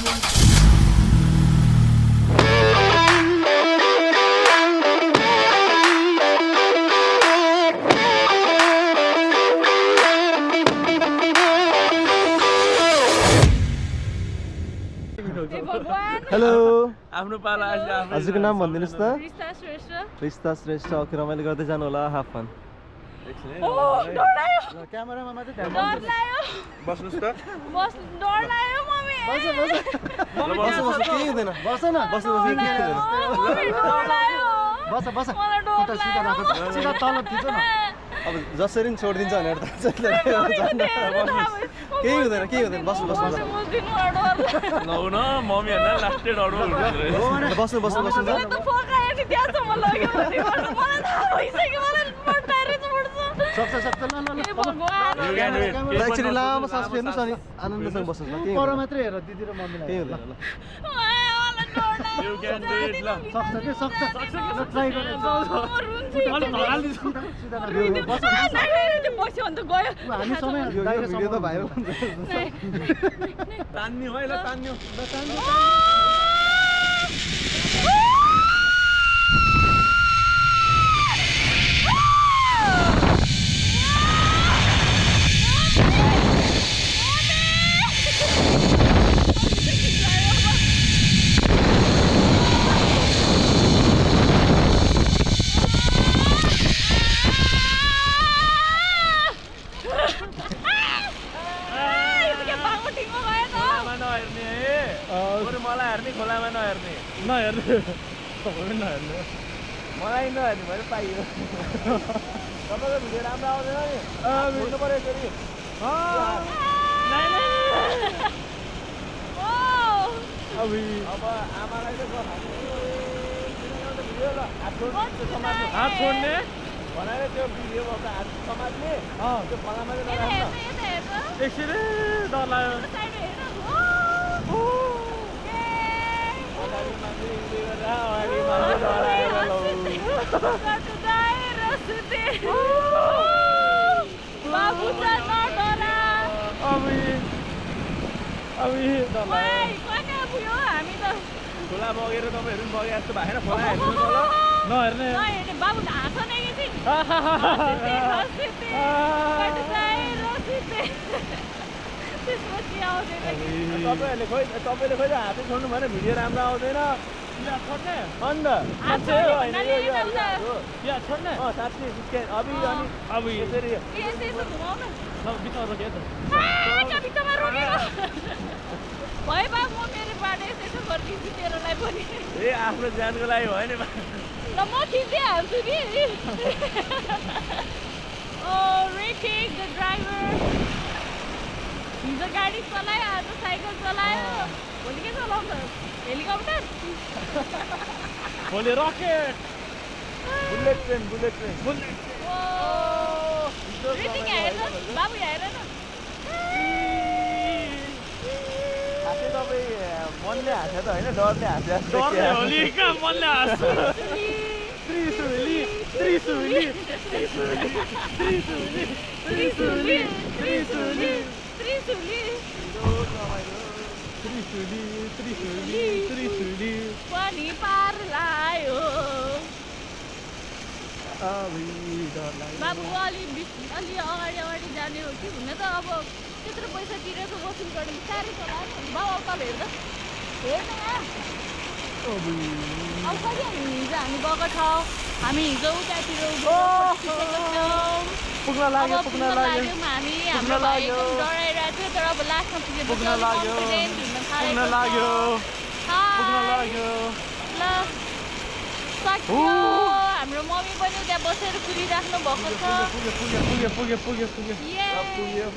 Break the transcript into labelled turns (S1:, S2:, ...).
S1: Hello
S2: आफ्नो पाला
S1: हजुरको नाम भनिदिनुहोस् त
S3: रिस्ता श्रेष्ठ
S1: रिस्ता श्रेष्ठ ओके रमाइलो गर्दै जानु होला हाफ फन क्यामेरामा मात्रै ध्यान
S2: बस्नुस् त
S1: बस केही हुँदैन बस न बस बस सिधा तल थिच्छ न अब जसरी नि छोडिदिन्छ भनेर त केही हुँदैन बस्नु
S2: नहुन मम्मी भन्दा लास्टेड अर्डर हुन्छ
S1: बस्नु सक्छ एकचोटि लामो सास फेर्नुहोस् अनि आनन्दसँग बस्नुहोस् न पर मात्रै हेर दिदी र मम्मीलाई केही हुँदैन ल
S2: You can do it ल
S1: सक्छ ट्राई गरेर हामी समय भिडियो त भाइरल हुन्छ
S2: तान्नु है ल तान्नु मलाई हेर्ने खोलामा नहेर्ने मलाई नहेर्ने भने पाइयो तपाईँको भिडियो राम्रो आउँदैन नि बोल्नु पर्यो फेरि अब आमालाई चाहिँ हात छोड्ने भनेर त्यो भिडियो हात समात्ने त्यो खोलामा चाहिँ एकछिन डर लाग्यो खोला बगेर तपाईँहरू पनि बगे जस्तो भएन खोला हेर्नु नहेर्ने तपाईँहरूले खोइ तपाईँले खोइ हातै छोड्नु भएन भिडियो राम्रो आउँदैन अन्त साँच्ची अभी यसरी ए आफ्नो ज्यानको लागि भयो नि
S3: ल म खिचिहाल्छु नि Ricky, the driver. हिजो गाडी चलायो आज साइकल चलायो भोलि के चलाउँछ हेलिकप्टर
S2: भोलि रकेट बुलेट ट्रेन
S3: Ricky हेर्नु बाबु हेर न
S2: आफै तपाईँ मनले हाँस्यो त होइन डरले हाँस्यो
S4: डरले होली कहाँ मनले हाँस्यो
S3: त्रिशुली पनि पार लायो बाबु अलि अगाडि जाने हो कि हुन त अब त्यत्रो पैसा तिरेको वसुल गर्ने साह्रै चलायो बाबु अब हेर्दा हेर्न अब कति हामी गएको छौँ हामी हिजो उतातिर
S2: पुग्न लाग्यो
S3: हामी हाम्रो डराइरहेको थियो तर अब लास्टमा पुग्न
S2: लाग्यो
S3: ल सक्यो हाम्रो मम्मी पनि त्यहाँ बसेर कुरिराख्नु भएको छ
S2: पुग्यो